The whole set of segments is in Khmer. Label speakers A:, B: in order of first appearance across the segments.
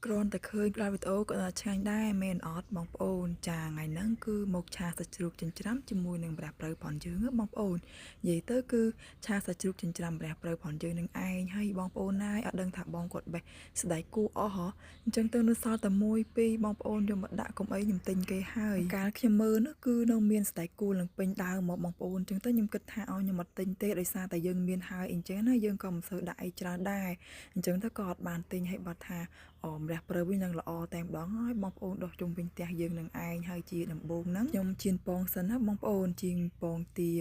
A: គ្រាន់តែឃើញក្តារវីដេអូក៏ដល់ឆ្ងាញ់ដែរមែនអត់បងប្អូនចាថ្ងៃហ្នឹងគឺមកឆាសាច់ជ្រូកចិញ្ច្រាំជាមួយនឹងម្រះព្រៅផងយើងហ៎បងប្អូននិយាយទៅគឺឆាសាច់ជ្រូកចិញ្ច្រាំម្រះព្រៅផងយើងនឹងឯងហើយបងប្អូនណាយអត់ដឹងថាបងគាត់បេះស្ដែកគូអស់ហ៎អញ្ចឹងទៅនៅសល់តែមួយពីរបងប្អូនយកមកដាក់កុំអីខ្ញុំទិញគេហើយកាលខ្ញុំមើលនោះគឺនៅមានស្ដែកគូឡើងពេញដើមមកបងប្អូនអញ្ចឹងទៅខ្ញុំគិតថាឲ្យខ្ញុំអត់ទិញទេដោយសារតែយើងមានហើយអញ្ចឹងណាយើងក៏មិនសូវដាក់អីច្រើនដែរអញ្ចឹងទៅក៏អត់បានទិញឲ្យបាត់ថា អមរះព្រៅវិញនឹងល្អតែម្ដងហើយបងប្អូនដោះជុំវិញផ្ទះយើងនឹងឯងហើយជាដំបូងហ្នឹងខ្ញុំជៀនពងសិនណាបងប្អូនជៀនពងទា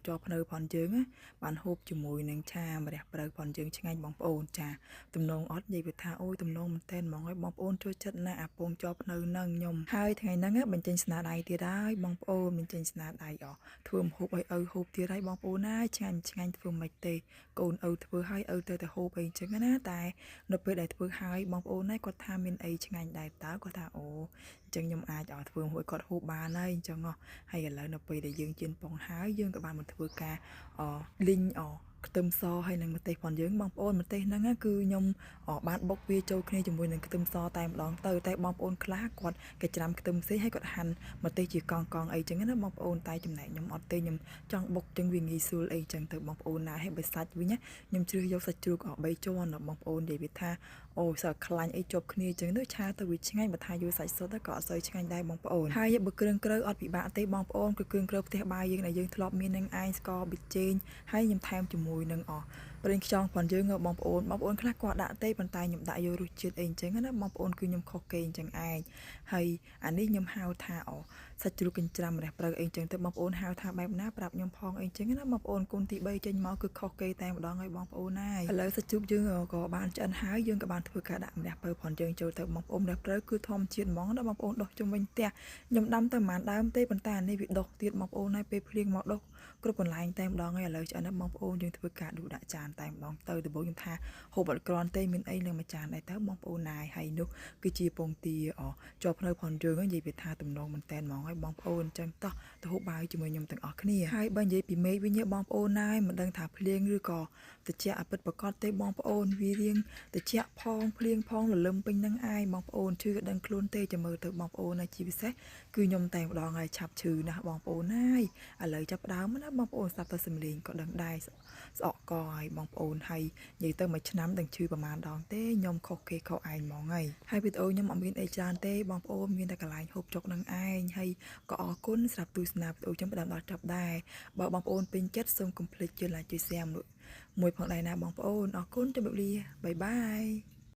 A: ចភ្នៅផនយើងណាបានហូបជាមួយនឹងឆាម្រះព្រៅផនយើងឆ្ងាញ់បងប្អូនចាទំនងអត់និយាយវាថាអូយទំនងមែនតែនហ្មងហើយបងប្អូនចូលចិត្តណាស់អាពងចភ្នៅហ្នឹងខ្ញុំហើយថ្ងៃហ្នឹងបញ្ចេញស្នាដៃទៀតហើយបងប្អូនបញ្ចេញស្នាដៃអធ្វើម្ហូបឲ្យឪហូបទៀតហើយបងប្អូនណាឆ្ងាញ់ឆ្ងាញ់ធ្វើមិនទេកូនឪធ្វើឲ្យឪទៅតែហូបអីចឹងណាតែនៅពេលដែលធ្វើហើយបងប្អូនណាគាត់ថាមានអីឆ្ងាញ់ដែរតើគាត់ថាអូអញ្ចឹងខ្ញុំអាចឲ្យធ្វើមួយគាត់ហូបបានហើយអញ្ចឹងហ៎ហើយឥឡូវនៅពេលដែលយើងជៀនប៉ុងហើយយើងក៏បានមកធ្វើការអលីងអខ្ទឹមសហើយនិងម្ទេសផងយើងបងប្អូនម្ទេសហ្នឹងគឺខ្ញុំបានបុកវាចូលគ្នាជាមួយនឹងខ្ទឹមសតែម្ដងទៅតែបងប្អូនខ្លះគាត់គេច្រាំខ្ទឹមផ្សេងហើយគាត់ហាន់ម្ទេសជាកង់កង់អីចឹងណាបងប្អូនតែចំណែកខ្ញុំអត់ទេខ្ញុំចង់បុកចឹងវាងាយស្រួលអីចឹងទៅបងប្អូនណាហើយបើសាច់វិញណាខ្ញុំជ្រើសយកសាច់ជ្រូកអ3ជាន់បងប្អូននិយាយវាថាអូសើខ្លាញ់អីជាប់គ្នាចឹងទៅឆាទៅវាឆ្ងាញ់បើថាយកសាច់សុទ្ធទៅក៏អត់សូវឆ្ងាញ់ដែរបងប្អូនហើយបើគ្រឿងក្រៅអត់ពិបាកទេបងប្អូនគឺគ្រឿងក្រៅផ្ទះបាយយើងដែលយើងធ្លាប់មាននឹងឯងស្ករប៊ីចេងហើយខ្ញុំថែមជាមួយនឹងអប្រេងខ្យងផងយើងបងប្អូនបងប្អូនខ្លះគាត់ដាក់ទេប៉ុន្តែខ្ញុំដាក់យករសជាតិអីអញ្ចឹងណាបងប្អូនគឺខ្ញុំខុសគេអញ្ចឹងឯងហើយអានេះខ្ញុំហៅថាអសាច់ជ្រូកកញ្ច្រាំម្រះព្រៅអីអញ្ចឹងទៅបងប្អូនហៅថាបែបណាប្រាប់ខ្ញុំផងអីអញ្ចឹងណាបងប្អូនកូនទី3ចេញមកគឺខុសគេតែម្ដងហើយបងប្អូនណាយឥឡូវសាច់ជ្រូកយើងក៏បានឆ្អិនហើយយើងក៏បានធ្វើការដាក់ម្រះព្រៅផងយើងចូលទៅបងប្អូនម្រះព្រៅគឺធម្មជាតិហ្មងណាបងប្អូនដុះជុំវិញផ្ទះខ្ញុំដាំទៅប្រហែលដើមទេប៉ុន្តែអានេះវាដុះទៀតបងប្អូនហើយពេលភ្លៀងមកដុះគ្រប់កន្លែងតែម្ដងហើយឥឡូវឆ្អិនណាបងប្អូនយើងធ្វើការដួសដាក់ចានតែម្ដងទៅដំបូងខ្ញុំថាហូបអត់គ្រាន់ទេមានអីនឹងមួយចានដែរទៅបងប្អូនណាយហើយនោះគឺជាពងទាអជាប់ភ្នៅផងយើងនិយាយវាថាទំនងមែនតែនហ្មងហើយបងប្អូនអញ្ចឹងតោះទៅហូបបាយជាមួយខ្ញុំទាំងអស់គ្នាហើយបើនិយាយពីមេឃវិញបងប្អូនណាយមិនដឹងថាភ្លៀងឬក៏តិចអពិតប្រកបទេបងប្អូនវារៀងតិចផងភ្លៀងផងលលឹមពេញនឹងឯងបងប្អូនឈឺក៏ដឹងខ្លួនទេចាំមើលទៅបងប្អូនណាជាពិសេសគឺខ្ញុំតែម្ដងហើយឆាប់ឈឺណាស់បងប្អូនណាយឥឡូវចាប់ដើមណាបងប្អូនស្ដាប់ទៅសំលេងក៏ដឹងដែរស្អកកហើយបងប្អូនហើយនិយាយទៅមួយឆ្នាំទាំងឈឺប្រហែលដងទេខ្ញុំខុសគេខុសឯងហ្មងហើយហើយវីដេអូខ្ញុំអត់មានអីច្រើនទេបងប្អូនមានតែកន្លែងហូបចុកនឹងឯងហើយក៏អរគុណសម្រាប់ទស្សនាវីដេអូខ្ញុំផ្ដើមដល់ចប់ដែរបើបងប្អូនពេញចិត្តសូមកុំភ្លេចចុច like ចុច share មួយផងដែរណាបងប្អូនអរគុណជម្រាបលា bye bye.